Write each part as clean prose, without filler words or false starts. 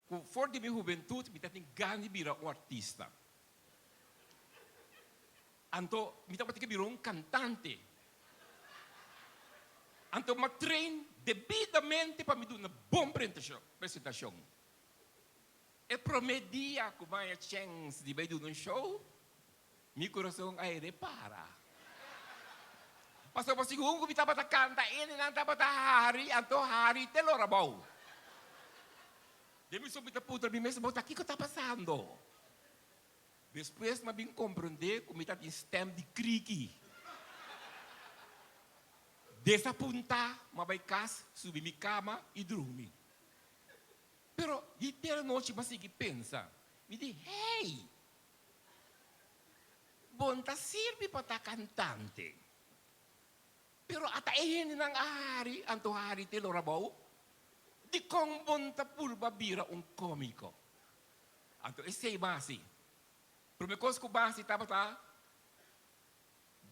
Ku for di mi hubentut mi ta tin gana di bira un artista. Anto mi tabata ke bira un kantante. Anto m'a train debidamente pa mi duna bon presentashon. E promé dia ku m'a haña chèns di bai duna un show, mi kurason a hende para. Pasobra segun ku mi tabata kanta, hendenan tabata hari, anto hari te lora abou. Den mi so mi ta puntra mi mes, bo ta kiko ta pasando? Despues mi a bin komprondé ku mi ta tin stèm di kriki. Desapuntá mi a bai kas, subi mi kama i drumi. Pero henter anochi mi a sigui pensa. Mi di, Hey! Bo no ta sirbi pa ta kantante. Pero ata e hendenan a hari, anto hari te lora bou. Dikon bo no ta purba bira un kómiko? Anto esei basi. Prome kos ku basi tabata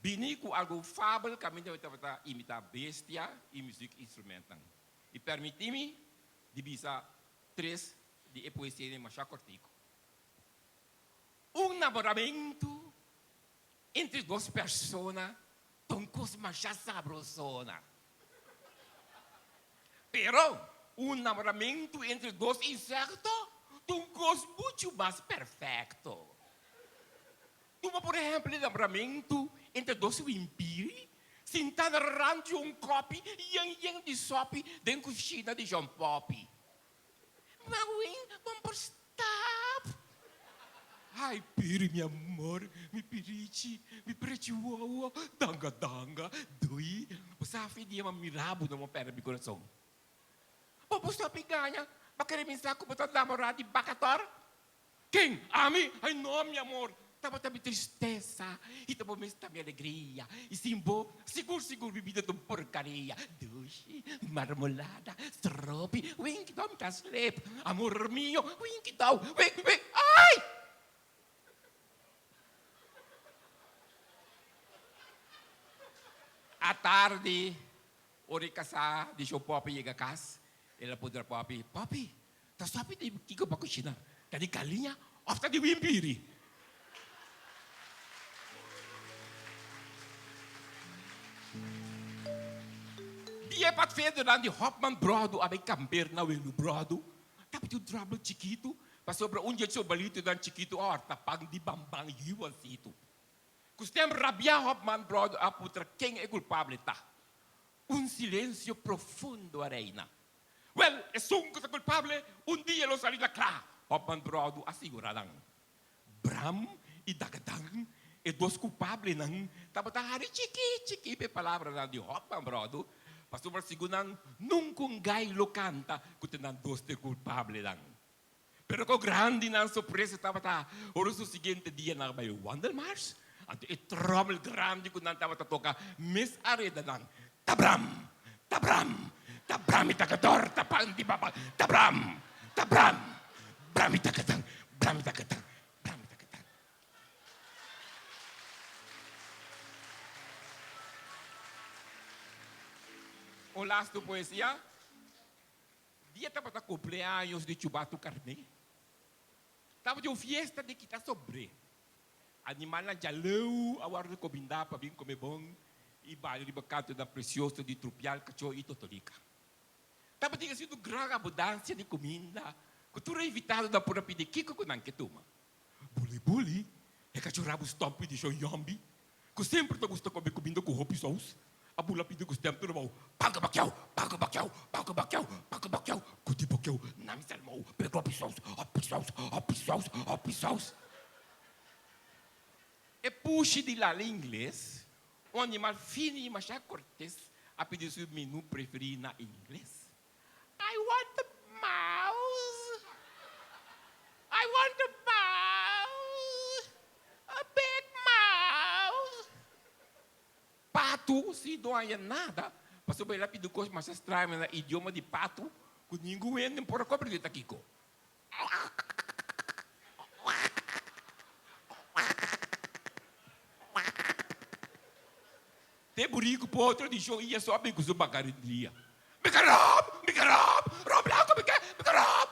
bini ku algun fabel kaminda mi tabata imitá bestia i muzik instrumentnan. I permití mi di bisa tres di e poesianan masha kòrtiku. Un namoramentu entre dos persona ta un kos masha sabrosona. Pero un namoramentu entre dos insekto ta un kos muchu mas perfekto. Tuma por ehèmpel e namoramentu entre dos wimpiri sintá na rant di un kòpi yen yen di sòpi den kushina di John Poppy. Mawin, bon por stap. Ai piri mi amor, mi pirichi, mi prechi wowo, danga danga, dui. Bo sa fi dia m'a mira bo no m'a perde mi corazon. Bo por stop i gaña, bo kere mi sa cu bo ta namora di Bacator? Ken? Ami? Ai no, mi amor, tabata mi tristesa i ta bo mes ta mi alegria i sin bo sigur sigur mi bida ta un porcaria. Dushi, marmolada, stropi, winki dou mi ta slep, amor mio, winki dou, wink wink, ai! Atardi, ora e casá di shon Poppy yega cas, el a puntra Poppy, Poppy, Ta sabi di kiko pa kushina? Ta di galiña òf ta di wimpiri? Dia e patfedernan di Hopman Bròdu a bai kamper na Welu Bròdu, tabatin un tròbel chikitu pasobra un di e chobalitonan chikitu a hòrta pan di Bamban Yuwansitu. Ku stèm rabiá Hopman Bròdu a putra ken e kulpable ta. Un silensio profundo a reina. Wèl, esun ku ta kulpable un dia lo sali na kla, Hòpman Bròdu a sigurá nan. Bram i Dagadan, e dos kulpablenan, tabata hari chikí chikí pa e palabranan di Hòpman Bròdu, pasobra segun nan nunka un gai lo kanta ku ta nan dos ta e kulpablenan. Pero kon grandi nan sorpresa tabata ora su siguiente dia nan a bai wandelmars, anto e tròmel grandi ku nan tabata toka mes a reda nan, Tabram! Tabram! Tabram i takador ta pan di baba! Tabram! Tabram! Bram i takatan! Bram i takatan! Bram i takatan! Un lastu poesia. Dia tabata cumpleaños di Chubatu Carné. Tabatin un fiesta di kita sombré. Animalnan djaleu a wòrdu recomendá pa bin come bon i balia riba kantonan precioso di Trupial, Cachó i Totolica. Tabatin asina un gran abundancia di cuminda cu tur e invitadonan por a pidi kico cu nan ke tuma. Buli buli, e kachó rabu stompi di shon Yòmbi, ku semper ta gusta kome kuminda ku hopi sous, a bula pidi ku stèm tur abou, Panko bakiou, panko bakiou, panko bakiou, panko bakiou, kuti bakiou, nami salmou, pero ku hopi sous, hopi sous, hopi sous, hopi sous. E pushi di lala ingles, un animal fini i masha kortes, a pidi su menú preferí na ingles. I want a mouse, I want a mouse, a big mouse. Patu si no haya nada, pasobra el a pidi cos mas extraño na idioma di patu cu ningun hende por a comprende ta kico. Te buriku potro di shon i a sopi ku su bakarindria. Mi ke rob! Mi ke rob! Rob blanku mi ke! Mi ke rob!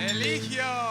Eligio.